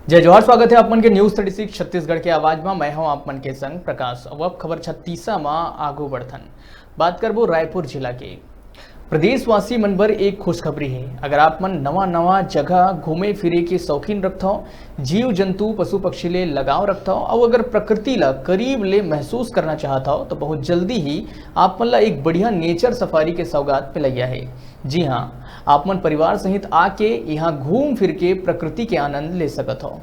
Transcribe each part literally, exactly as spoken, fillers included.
जय जोहार, स्वागत है आप मन के News Thirty Six छत्तीसगढ़ के आवाज में। मैं हूं आप मन के संग प्रकाश। अब, अब खबर छत्तीसा में आगू बढ़थन। बात करबो रायपुर जिला के। प्रदेशवासी मन बर एक खुशखबरी है। अगर आप मन नवा नवा जगह घूमे फिरे के शौकीन रखथव, जीव जंतु पशु पक्षी ले लगाव रखथव, अउ अगर प्रकृति ला करीब ले महसूस करना चाहत हव, तो बहुत जल्दी ही आप मन ला एक बढ़िया नेचर सफारी के सौगात मिलइया है। जी हाँ, आप मन परिवार सहित आके यहाँ घूम फिर के प्रकृति के आनंद ले सकत हव।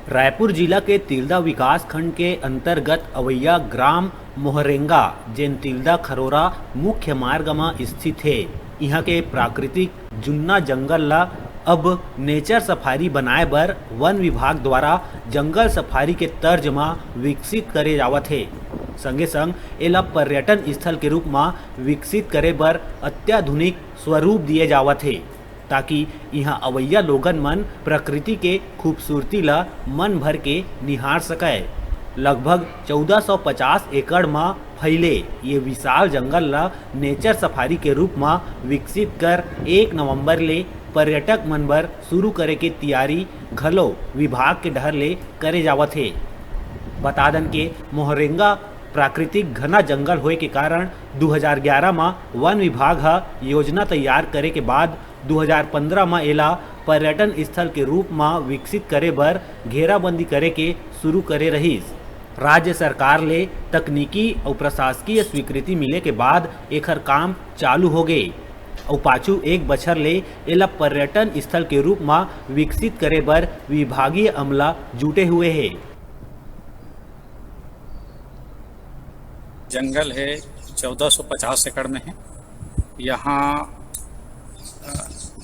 रायपुर जिला के तिल्दा विकास खंड के अंतर्गत अवैया ग्राम मोहरेंगा, जेन तिल्दा खरोरा मुख्य मार्ग म स्थित हे, इहाँ के प्राकृतिक जुन्ना जंगल ला अब नेचर सफारी बनाए बर वन विभाग द्वारा जंगल सफारी के तर्ज म विकसित करे जावत हे। संगे संग एला पर्यटन स्थल के रूप म विकसित करे बर अत्याधुनिक स्वरूप दिए जावत हे, ताकि इहाँ अवैया लोगन मन प्रकृति के खूबसूरती ला मन भर के निहार सकय। लगभग चौदह सौ पचास एकड़ म फैले ये विशाल जंगल ला नेचर सफारी के रूप म विकसित कर एक नवंबर ले पर्यटक मन बर शुरू करे के तियारी घलो विभाग के डहर ले करे जावत हे। बता दन के मोहरेंगा प्राकृतिक घना जंगल होए के कारण दू हज़ार ग्यारह म वन विभाग ह योजना तैयार करे के बाद दू हज़ार पन्द्रह म एला पर्यटन स्थल के रूप म विकसित करे बर घेराबंदी करे के शुरू करे रहिस। राज्य सरकार ले तकनीकी अउ प्रशासकीय स्वीकृति मिले के बाद एखर काम चालू होगे अउ पाछू एक बछर ले एला पर्यटन स्थल के रूप म विकसित करे बर विभागीय अमला जुटे हुए हे। जंगल है, चौदह सौ पचास एकड़ में है। यहाँ, अ,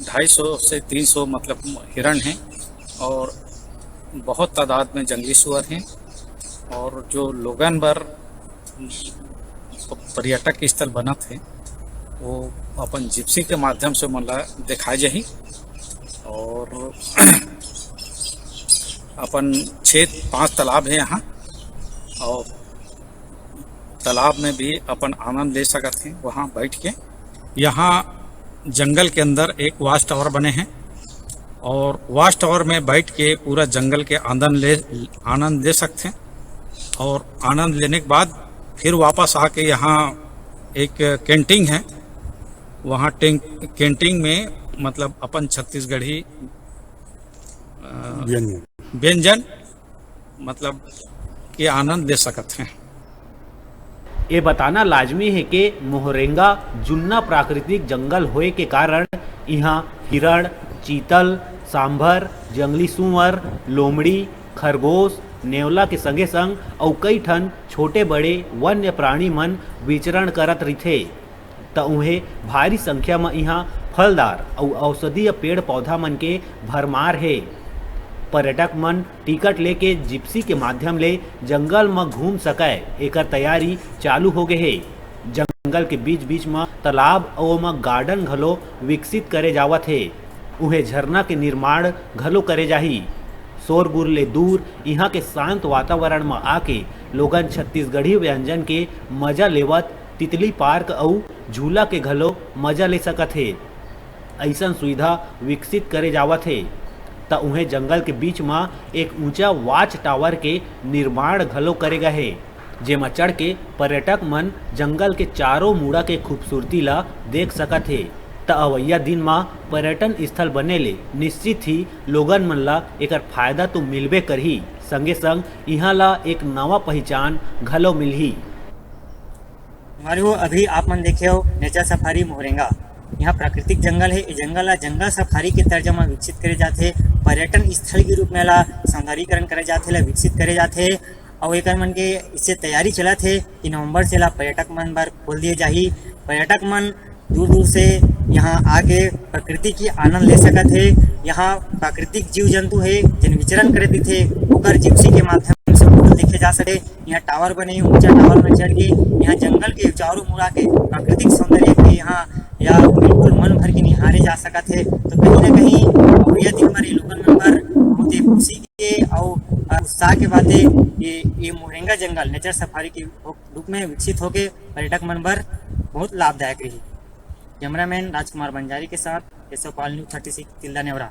ढाई सौ से तीन सौ, मतलब, हिरण हैं और बहुत तादाद में जंगली सुअर हैं। और जो लोगन बर प-, पर्यटक स्थल बनत है, वो अपन जिप्सी के माध्यम से मन ला दिखाए जाही। और अपन छः पाँच तालाब है यहाँ, और तालाब में भी अपन आनंद ले सकत हैं वहाँ बैठ के। यहाँ जंगल के अंदर एक वॉच टावर बने हैं, और वॉच टावर में बैठ के पूरा जंगल के आनंद ले, आनंद ले सकते हैं। और आनंद लेने के बाद फिर वापस आके यहाँ एक कैंटीन है, वहाँ टें-, कैंटीन में, मतलब, अपन छत्तीसगढ़ी, अ, व्यंजन। व्यंजन, मतलब, के आनंद ले सकत हैं। ये बताना लाजमी है कि मोहरेंगा जुन्ना प्राकृतिक जंगल होए के कारण इहाँ हिरण, चीतल, सांभर, जंगली सुअर, लोमड़ी, खरगोश, नेवला के संगे संग अउ कई ठन छोटे बड़े वन्य प्राणी मन विचरण करत रिथे। त उहें भारी संख्या म इहाँ फलदार अउ औषधीय पेड़ पौधा मन के भरमार हे। पर्यटक मन टिकट लेके जिप्सी के माध्यम ले जंगल म घूम सकय, एकर तैयारी चालू होगे हे। जंगल के बीच-बीच म तालाब अउ ओमा गार्डन घलो विकसित करे जावत हे। उहें झरना के निर्माण घलो करे जाही। शोरगुल ले दूर इहाँ के शांत वातावरण म आके लोगन छत्तीसगढ़ी व्यंजन के मजा लेवत तितली पार्क अउ झूला के घलो मजा ले सकत हे। अइसन सुविधा विकसित करे जावत हे। त उहें जंगल के बीच म एक ऊंचा वॉच टावर के निर्माण घलो करे गए हे, जेमा चढ़ के पर्यटक मन जंगल के चारों मुड़ा के खूबसूरती ला देख सकत हे। त अवइया दिन म पर्यटन स्थल बने ले निश्चित ही लोगन मन ला एकर फायदा तो मिलबे करही, संगे संग इहाँ ला एक नवा पहिचान घलो मिलही। हमारे वो अभी आप मन देखे हो नेचर सफारी मोहरेंगा, यहाँ प्राकृतिक जंगल है। ये जंगल ला जंगल सफारी के तर्ज म विकसित करे जाथे, पर्यटन स्थल के रूप में ला सौंदर्यीकरण करे जाथे, ला विकसित करे जाथे। और एकर मन के इससे तैयारी चलत है कि नवंबर से ला पर्यटक मन बर खोल दिए जाही। पर्यटक मन दूर दूर से यहाँ आके प्रकृति की आनंद ले सकत है। यहाँ प्राकृतिक जीव जंतु है, जिन विचरण करे दिथे, ओकर जिप्सी के माध्यम से फोटो देखे जा सके। यहाँ टावर बने, ऊंचा टावर में चढ़ के यहाँ जंगल के चारों मुड़ा के प्राकृतिक सौंदर्य के यहाँ या बिल्कुल मन भर के निहारे जा सकत है। तो कहीं ना कहीं भैया दिन भर ये लोगन मन बर बहुत ही खुशी के और उत्साह के बात है। ये, ये मोहरेंगा जंगल नेचर सफारी के रूप में विकसित होके पर्यटक मन बर बहुत लाभदायक रही। कैमरामैन राजकुमार बंजारी के साथ Keshav Pal, news thirty six, Tilda Neora.